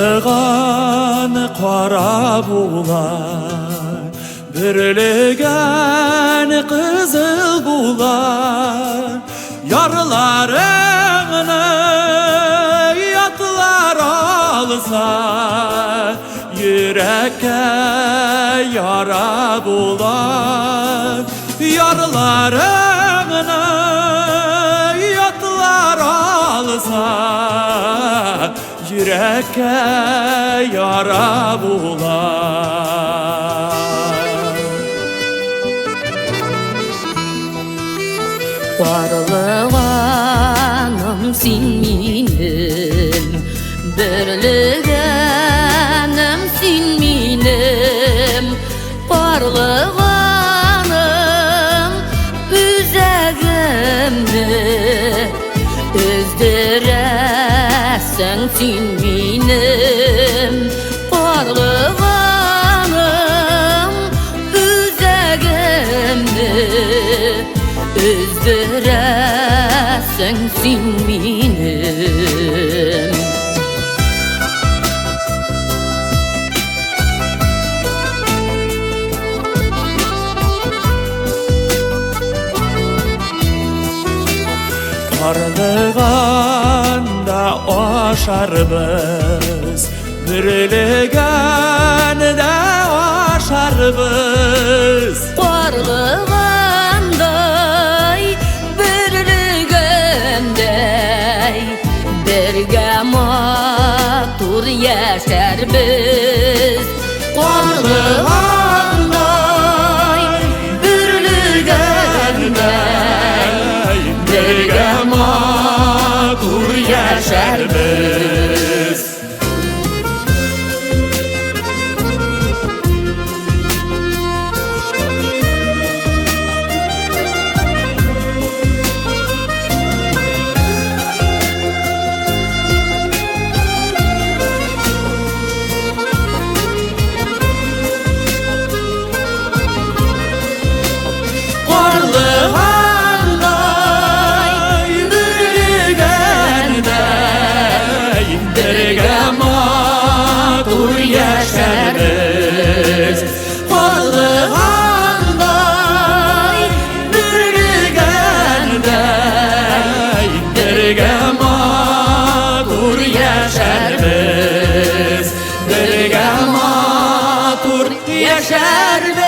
Карлыган кара була, бөрлегән кызыл була. Ярларыңны ятлар алса, йөрәккә яра була. Ярларыңны ятлар алса, йөрәккә яра була. Карлыганым син минем, бөрлегәнем син минем, карлыганым, үзәгемне өздерәсең син минем, карлыганым, үзәгемне өздерәсең син минем. Карлыганда ашарбыз, бөрлегәндә ашарбыз. Карлыгандай, бөрлегәндәй, бергә матур яшәрбез. Карлыгандай, бөрлегәндәй, бергә матур яшәрбез. Карлыгандай, бөрлегәндәй, бергә матур яшәрбез. Карлыгандай, бөрлегәндәй, бергә матур яшәрбез. Бергә матур яшәрбез.